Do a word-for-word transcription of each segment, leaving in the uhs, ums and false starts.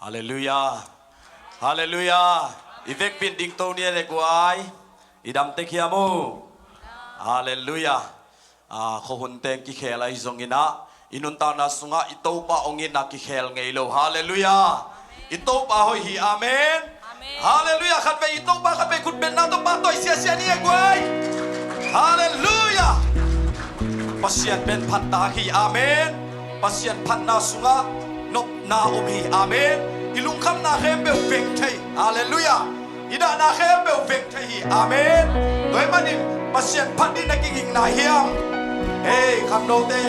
Halleluiah. Halleluiah. I vekpi in dingto ni e le guai. I dam tek hiam uh? Halleluiah. A, khuahun teng kikhel ahi zongin ah, i nuntakna sungah i Topa hong itna kikhel ngei lo. Halleluiah. I Topa hoih hi. Amen. Halleluiah. Khatvei i Topa, khatvei khutbetna tawh pahtawi siasia ni e guai. Halleluiah. Pasian pen phattak hi. Amen. Pasian phatna sungah nopna om hi. Amen. I lungkhamna khempeuh veng thei. Halleluiah. I dahna khempeuh veng thei hi. Amen. Tua ahih manin Pasian phat ding na kiging nai hiam? Hei, khangnote,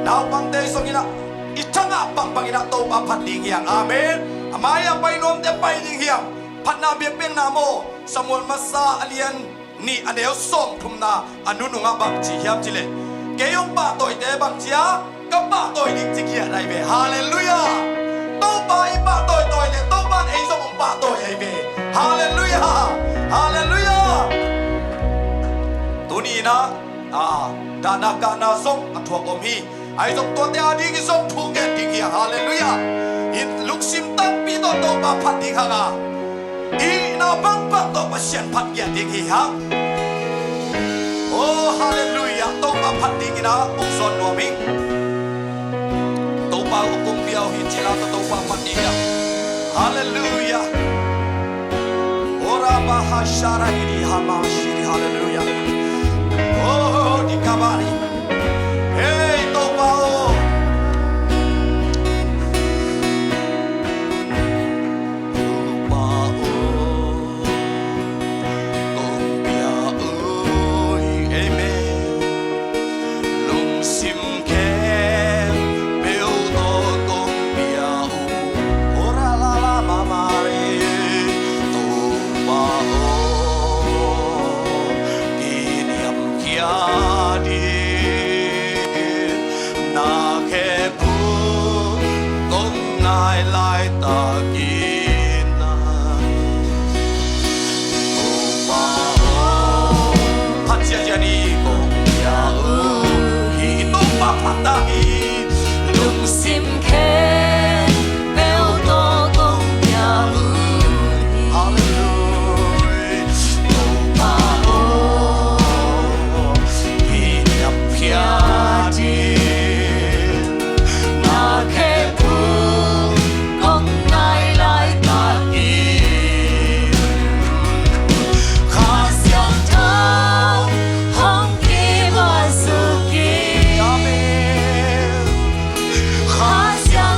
naupangte zongin ah, i thangah bangbangin ah Topa phat ding hiam? Amen. A mai-ah pai nuamte pai ding hiam? Phatna biakpiakna maw, Samuel Masa a lian nih a neu sawmthumna a nunungah bang ci hiam cih leh, kei hong pahtawite bang ci a, ka pahtawi ding ci khiat ahi ve. Halleluiah. Topa i pahtawi tawi leh Topa in ei zong hong pahtawi ahi ve. Halleluiah. Halleluiah. Tuni in ah, a, dahna kahna zong a thuak om hi. Ahi zong tuate a ding i zong thu gen ding hi hang. Halleluiah. I lungsim tampi tawh Topa phat ding hang a, i hihna bangbang tawh Pasian phat khiat ding hi hang. Oh, halleluiah. Topa phat dingin ah hong zawn nuam hi. Topa hong kong pia uh hi cih la tawh Topa phat ding hi hang. Halleluiah. Ora bahashara hidi hamashiri. Halleluiah. Oh, di kabari. Hei, Topa aw. Topa aw, kong pia uh hi. Amen. Lungsim khempeuh tawh kong pia uh. Ora la la ma ma ri. Topa aw, kiniamkhiat in na khe kong nai laitakin ah, Topa aw, phat ziahziah ni kong pia uh hi. Topa phat ta hi. Lungsim khempeuh tawh kong pia uh hi. Halleluiah. Topa aw, kiniam khiat in na khe kong nai laitakin, Kha Siangtho hong kimuan suk in. Amen. Kha Siang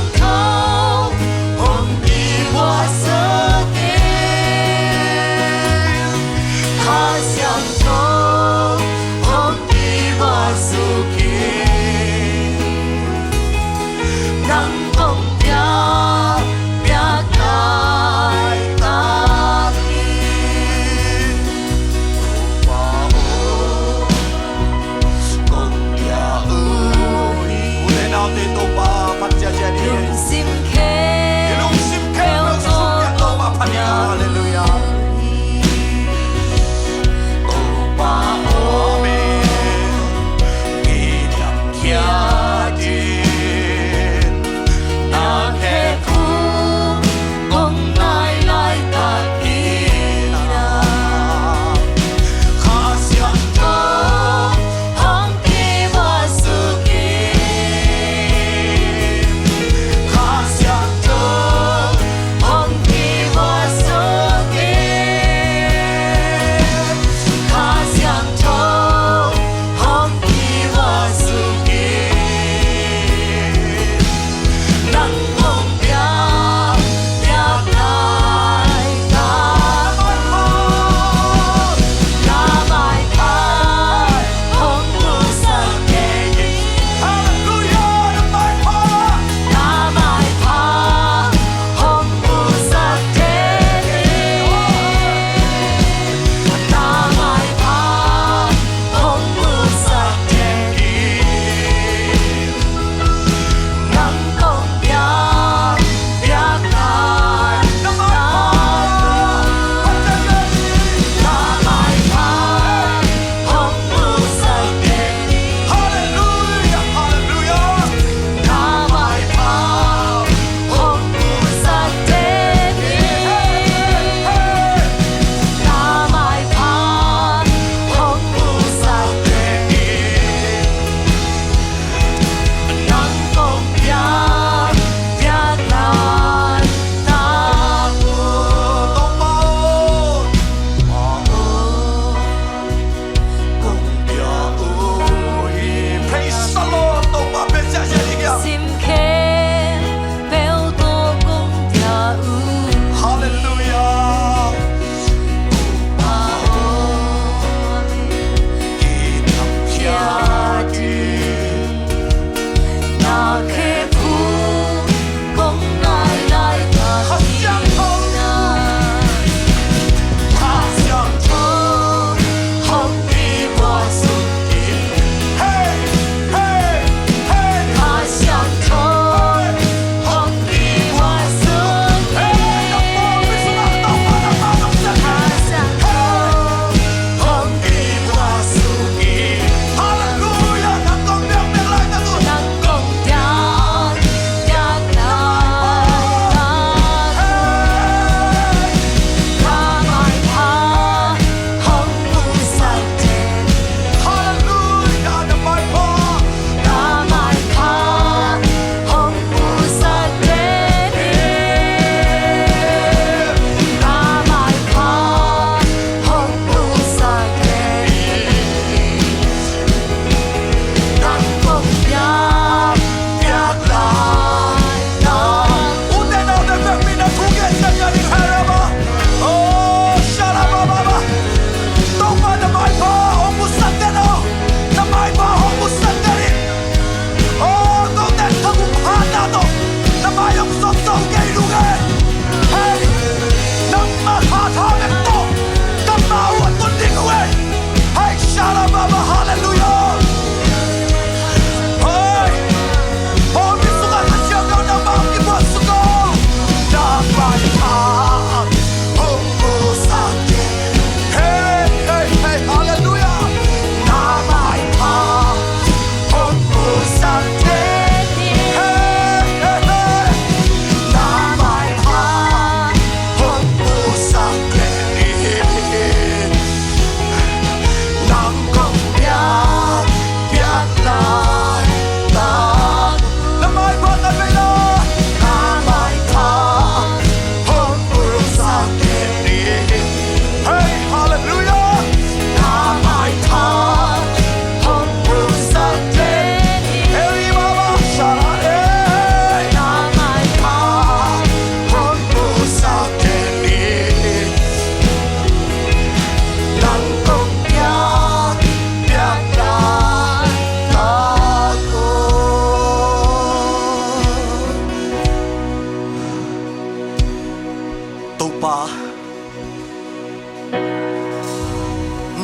Topa,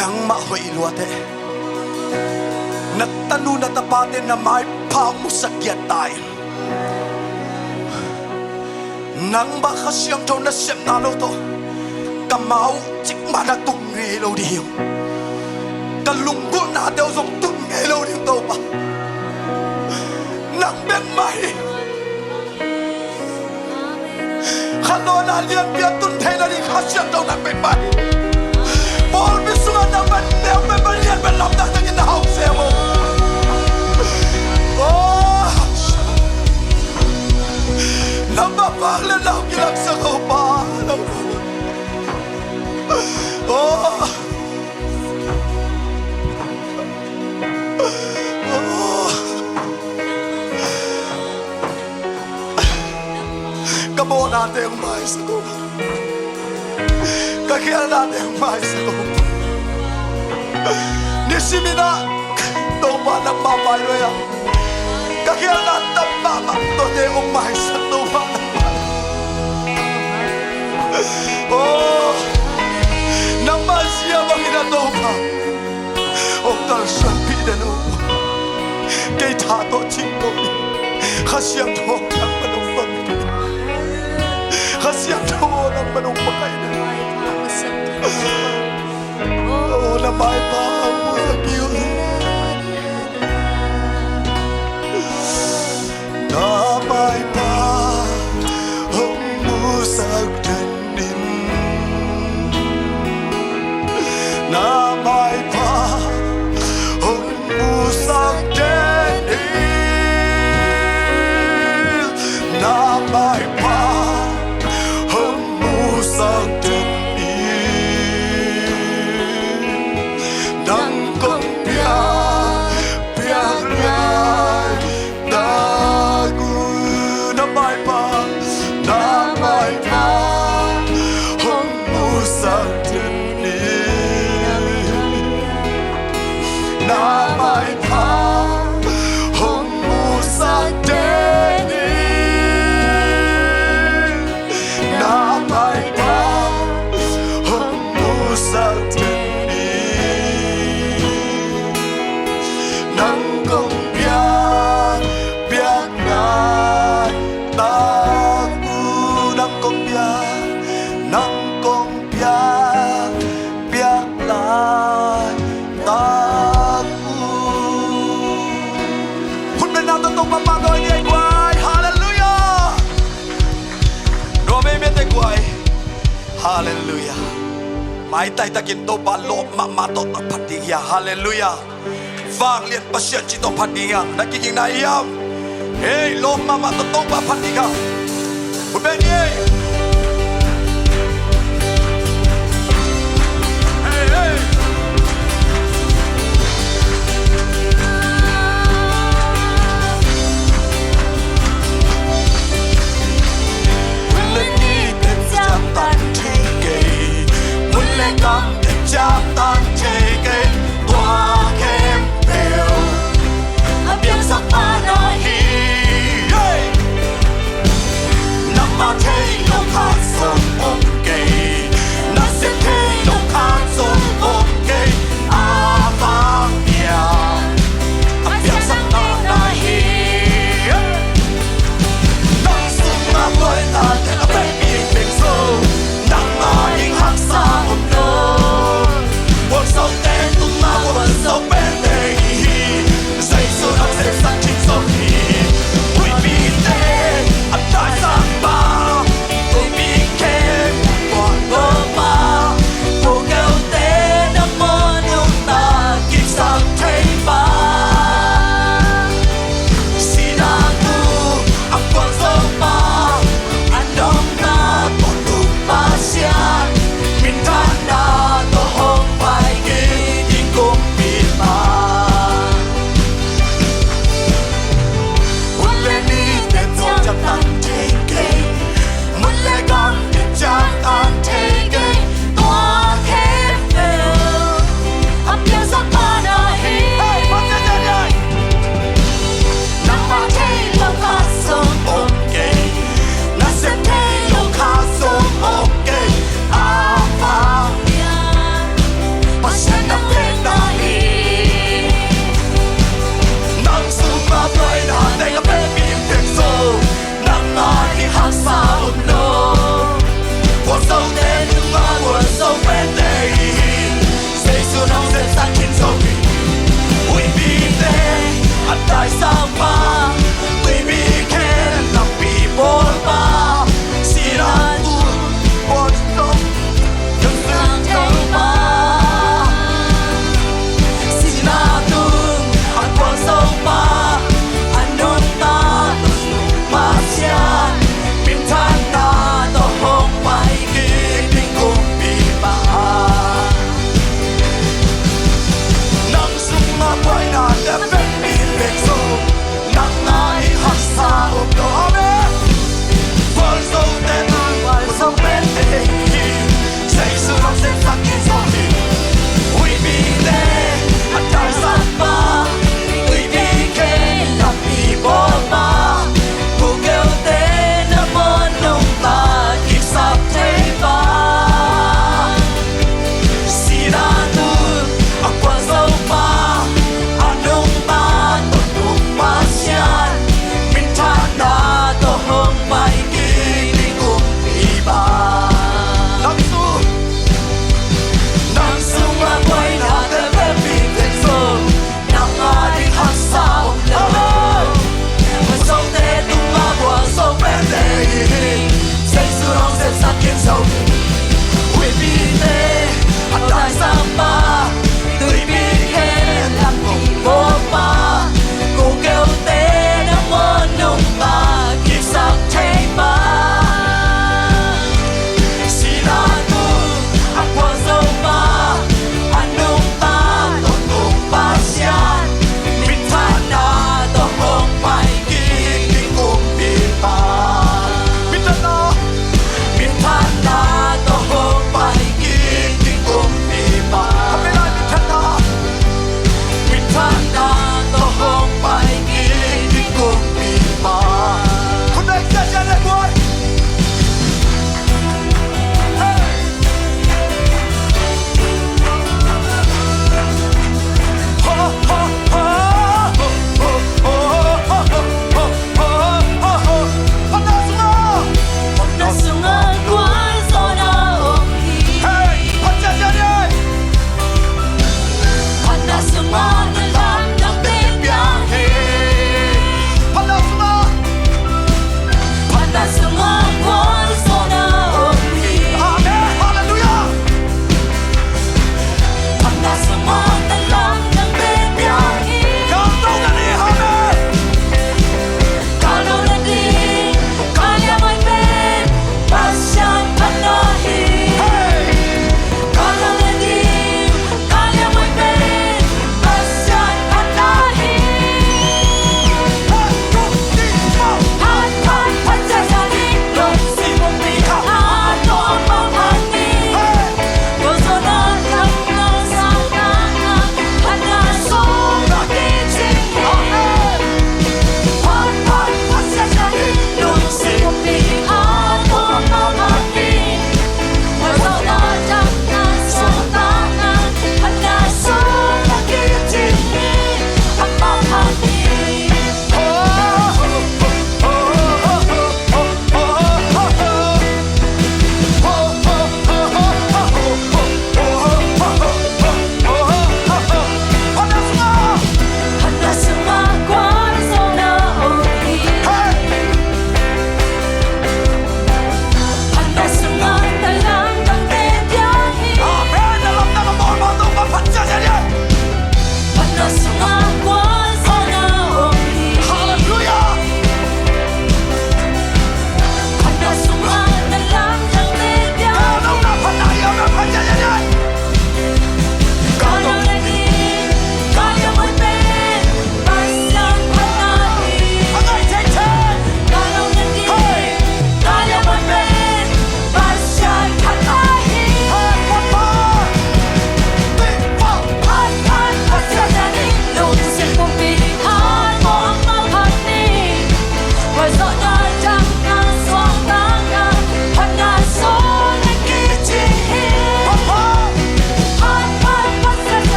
nangmah hoih lua teh. Na tanu na tapate na maipha musak giat ta in. Nangmah Kha Siangtho nasepna lo tawh ka mau cik mah na tung ngei lo ding hi. Ka lunggulhnate uh zong tung ngei lo ding Topa. Nang bek mah hi. Khanlawhna lianpi a tun theihna ding Kha Siangtho nang bek mah hi. Pawlpi sungah nangmah neu pen, pen lian pen lamdang tangin na hauh sem uh. Oh, nangmah vang le nau kilangsak uh Pa. Oh. Ka mawhnate hong maisak uh. Ka khialhnate hong maisak uh. Nisimin ah Topa nangmah pai lua-in ah ka khialhna tam mahmah tawh te hong maisak Topa nangmah. Oh, nangmah zia bangin ah Topa hong kalsuanpih den uh. Kei tha tawh cing ko ni. Kha Siangtho nangmah hong panpih. Kha Siangtho nangmah hong pakai den. Oh, na maipha hong musak hi uh. Na maipha hong musak den in. Na maipha hong musak den in. Na maipha hong musak den in. Nang kong piak, piak lai tak uh. Na maipha, na maipha hong musak den in. Na maipha hong musak den in. Na maipha hong musak den in. Nang kong piak, piak lai tak uh. Nang kong piak, nang kong piak, piak lai tak uh. Khutbetna tawh Topa pahtawi ni ei guai. Halleluiah. Nuam ei mete guai. Halleluiah. Maitai takin Topa lawp mahmah tawh phat ding hi a. Halleluiah. Vanglian Pasian cih tawh phat ding hi a. Na kigingna hiam? Hei, lawp mahmah tawh Topa phat ding hi a. Khut beng ni ei. Hei, hei. Hun le ni teh ciaptan thei kei, mun le kam teh ciaptan thei kei, tua khempeuh a piangsak pa na hi. Hey! Nangmah thei lo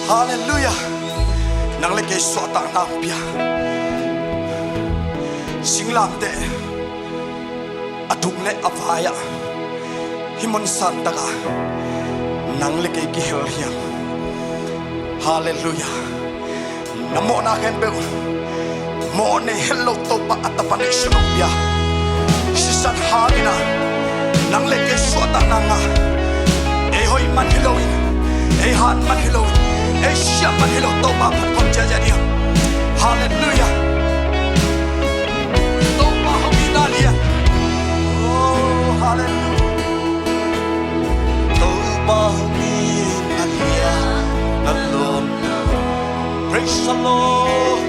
Halleluiah. Nang le kei suahtakna hong pia. Singlamteh a tung le a vai-ah hih mun santakah nang le kei kihel hiam? Halleluiah. Na mawhna khempeuh, mawh nei het lo Topa a tapa neihsun hong pia. Sisan hangin ah nang le kei suahtakna ngah. Ei hoih man hi loin, ei hat man hi loin, ei siam man hi lo Topa phat khawm ciahciah ding. Halleluiah. Topa hong itna lian. Oh, halleluiah. Topa hong itna lian, na lawm lo. Praise the Lord.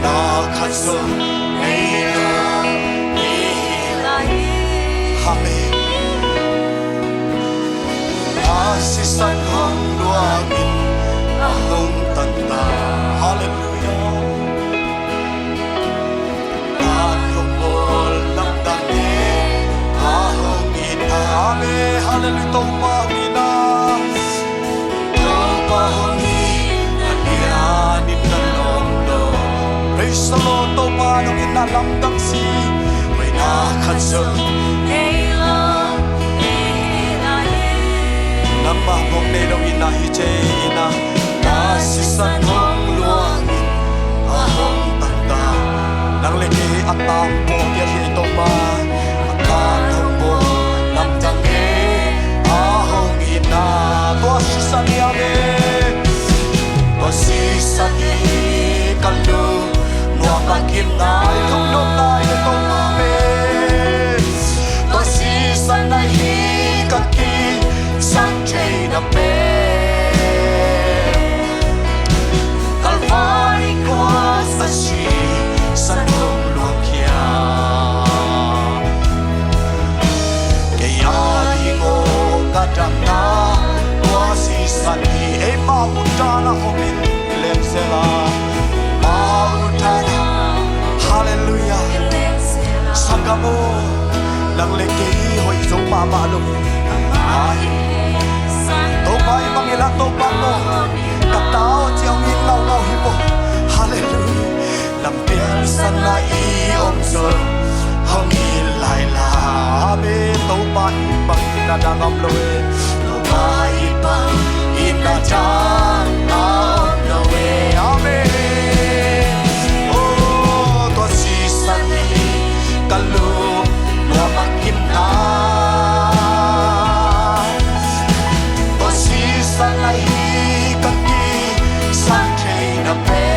Na khat zong nei lo. Amen. A sisan hong luangin a hong tanta. Halleluiah. A hong bawl lamdang e, a hong itna. Amen. Halleluiah. Topa hong itna. Topa hong itna lianin na lawm lo. Praise the Lord. Topa hong itna lamdang si. Hoihna khat zong nei lo. Nangmah mawh nei lo itna hi cei itna. Na sisan hong luangin a hong tanta. Nang le kei a tangpaw piak hi Topa. A tangpaw lamdang e, a hong itna. Tua sisan hi a ve. Tua sisan hi ka lung nuam a kimna i lungdamna hi Topa ve. Tua sisan ahi ka kisang theihna pen Kalvari khuas a sisan hong luangkhia. Kei a ding aw ka damna tua sisan hi. Eima utana om in lemsela. Ma utana. Halleluiah. Sanggam aw, nang le kei hoih zo mahmah lo hi. Topa i bang hi la Topa maw. Ka tau ciang in ngaungau hi maw. Halleluiah. Lampiang sana i om zo hong i lai la. Amen. Topa i bang hi na dang om lo e. Topa i bang hi na dang om lo e. Amen. Oh, tua sisan hi ka lung nuam a kimna. Tua sisan ahi ka kisang theihna pen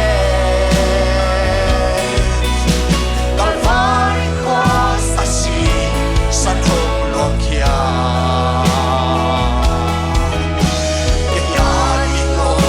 Kalvari khuas a sisan hong luangkhia. Kei a ding aw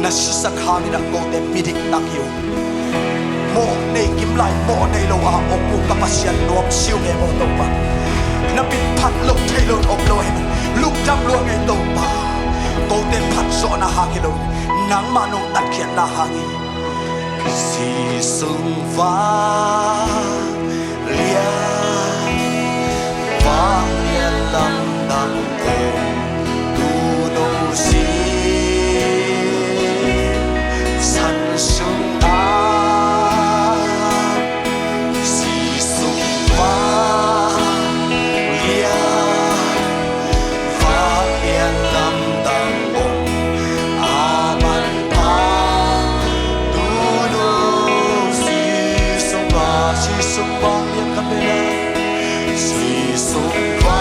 Na sisan hangin ah kote midik tak hi uh. Mawh nei kim lai, mawh nei lo a om uh ka Pasian nuam siu ve maw Topa. Na min phat lo thei lo om lo hi. Lungdam lua ngei Topa. Kote phat zawhna hang hi lo, nangmah nong tatkhiatna hang hi. Zi sung vang lian, vang lian lamdang om, tu do si san sung a, zi sung vang lian, vang lian lamdang om, a manpha tu do si sung a, zi sung vang lian ka pe na, zi sung vang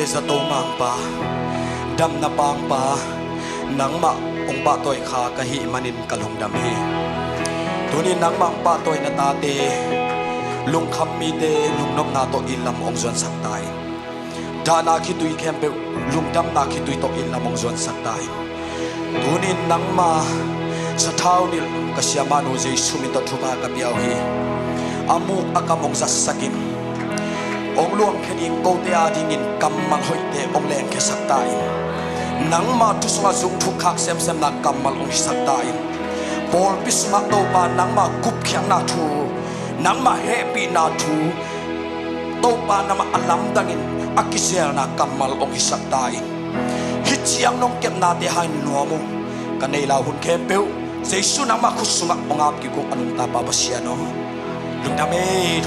Zato Mangpa, damna Pangpa, nangmah hong pahtawi kha ka hih manin ka lungdam hi. Tunin nangmah hong pahtawi na tate, lungkham mite lungnopna tawh inn lam hong zuansak ta in, dahna khitui khempeuh lungdamna khitui tawh inn lam hong zuansak ta in. Tunin nangma sathau nilh ka siamahnu Jesu min tawh thupha ka pia uh hi. A muk a kam hong zatsak in, hong luangkhia ding kote a dingin kammal hoihte hong lengkhiasak ta in. Nangma thu sungah zung thuk khak semsemna kammal hong hisak ta in. Pawlpi sungah Topa nangma gupkhiatna thu, nangma hehpihna thu, Topa nangmah a lamdangin a kizelna kammal hong hisak ta in. Hih ciang nong kepnate hangin nuam uh. Ka neihlau hun khempeuh Jesu nangmah khut sungah hong ap kik uh, a nungta Pa Pasian aw. Lungdam ei.